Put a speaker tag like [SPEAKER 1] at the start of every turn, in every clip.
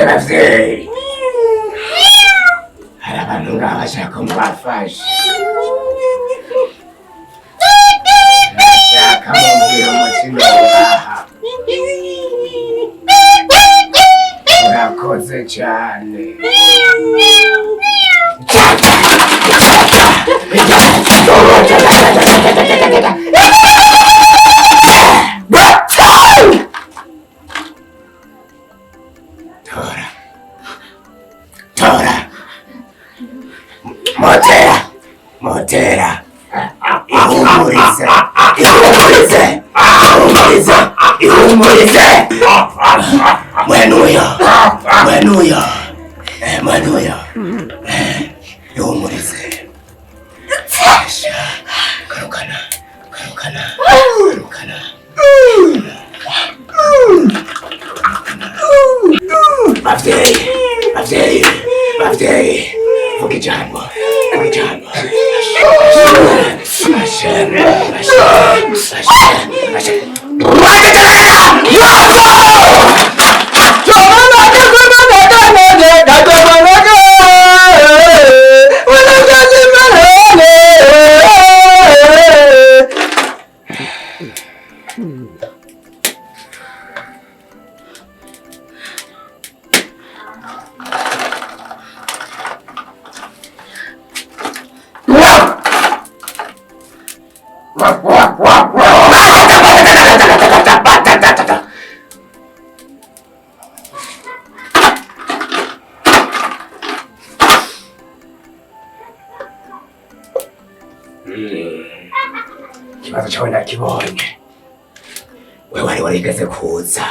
[SPEAKER 1] Bavyeyi hari abantu ngaha bashaka mubafashe, bashaka mubwira umutima wubaha. Urakoze cyane. Tora. Tora. Motera. Motera. Ihumurize. Ihumurize. Ihumurize. Ihumurize. Mwenuyo. Mwenuyo. Mwenuyo. Ihumurize. Karukana. Karukana. Karukana. Bavyeyi, bavyeyi, bavyeyi, vuga ijambo, vuga ijambo. Ashe, ashe, ashe, ashe. Ikibazo cyawe nakibonye. Wewe wari warigeze kuza,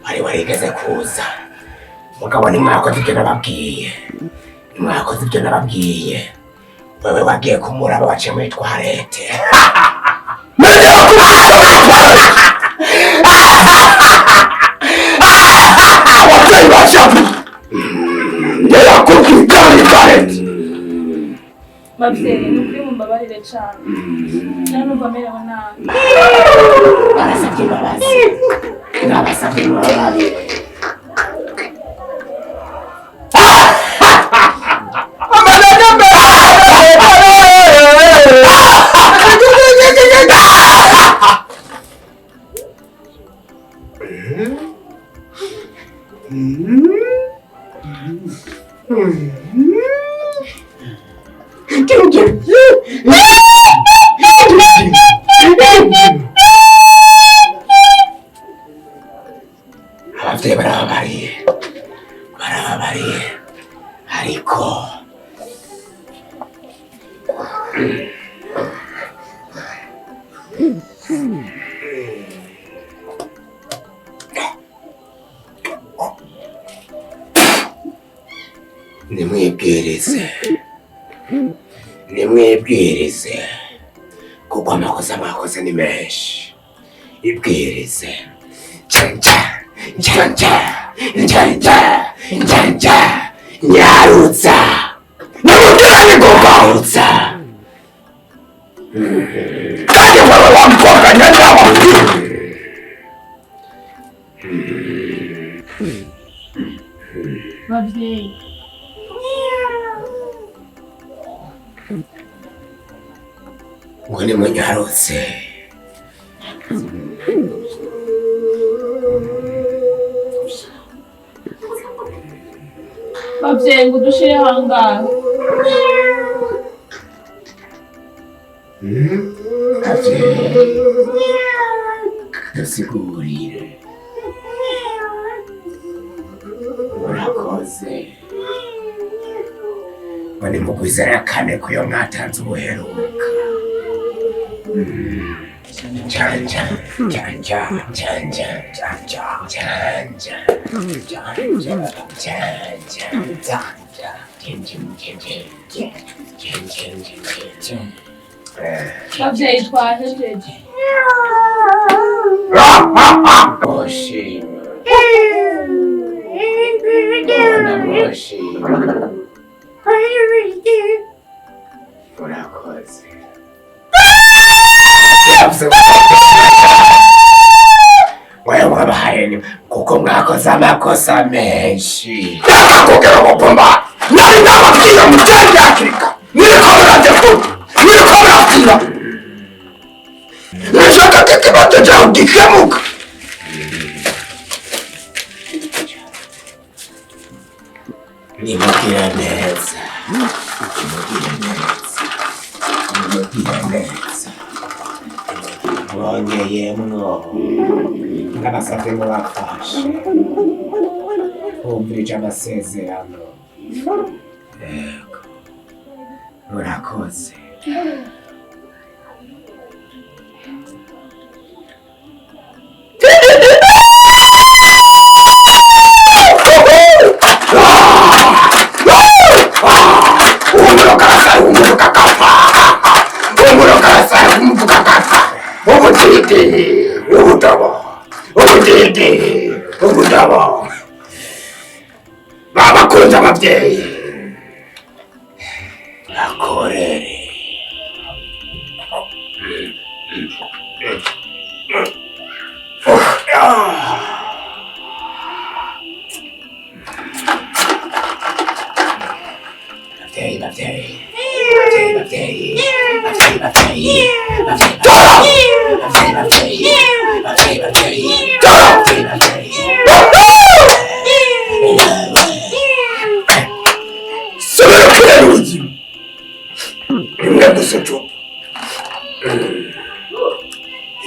[SPEAKER 1] wari warigeze kuza, mugabo ntimwakoze ibyo nababwiye, ntimwakoze ibyo nababwiye. Wewe wagiye kumuraba waciye muri twarete.
[SPEAKER 2] Ababyeyi bashavu yarakubwira muri twarete.
[SPEAKER 3] Bavyeyi, ni ukuri mumbabarire cane, numva merewe nabi.
[SPEAKER 1] Barasabye imbabazi, nabasabye imbabazi. Abavyeyi barababariye, barababariye, ariko Nimwibwirize, nimwibwirize, kuko amakosa mwakoze ni menshi. Ibwirize. Njanja, njanja, njanja, njanja, nyarutsa,
[SPEAKER 2] Nakubwira ningoga.
[SPEAKER 1] nyarutsa.
[SPEAKER 2] Kandi wewe wa mukobwa nyene nababwiye.
[SPEAKER 3] Bavyeyi,
[SPEAKER 1] Ngo nimunyarutse.
[SPEAKER 3] Bavyeyi, ngo udushire hangahe?
[SPEAKER 1] Kavyeyi, dusigurire. Murakoze. Ngo nimugwize kane kuyo mwatanze ubuheruka. Njanja, njanja, njanja, njanja, njanja, njanja, njanja, njanja, jin, jin, jin, jin, jin, jin, jin, jin, jin, jin.
[SPEAKER 3] Bavyeyi, twahejeje.
[SPEAKER 1] Moshi. Mbona moshi. Murakoze. Wewe wabahaye ni kuko mwakoze amakosa menshi.
[SPEAKER 2] Nakakubwira ngo pumba. Nari nababwiye mugende hakiri kare. Niriko murajya kuba. Niriko murabwira. Nashaka ko ikibazo cyawe gikemuka.
[SPEAKER 1] Nimubwira neza. Nimubwira neza. Nimubwira neza. Mwongeyemwo. Ndabasabye mubafashe. Bumvirije amasezerano. Yego. Murakoze.
[SPEAKER 2] Ubutiti, ubudobo, ubutiti, ubudobo. Babakunze ababyeyi.
[SPEAKER 1] Bakorere. Babyeyi, babyeyi. Babyeyi, babyeyi. Babyeyi, babyeyi. Babyeyi, babyeyi. Babyeyi, babyeyi. Babyeyi, babyeyi.
[SPEAKER 2] Subira kubera ubuzima. Rimwe gusa ucupa.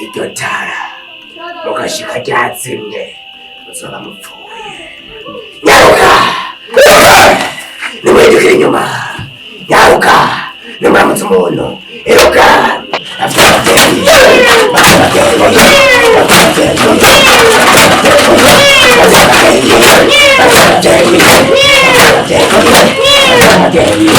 [SPEAKER 1] Iryo tara mugashika ryazimye muzoba mupfuye. Nyaruka! Nimwidukire inyuma. Nyaruka! Nimuramutse umuntu. Iruka! Ababyeyi! Ababyeyi! Ababyeyi! Ababyeyi! Ababyeyi! Ababyeyi!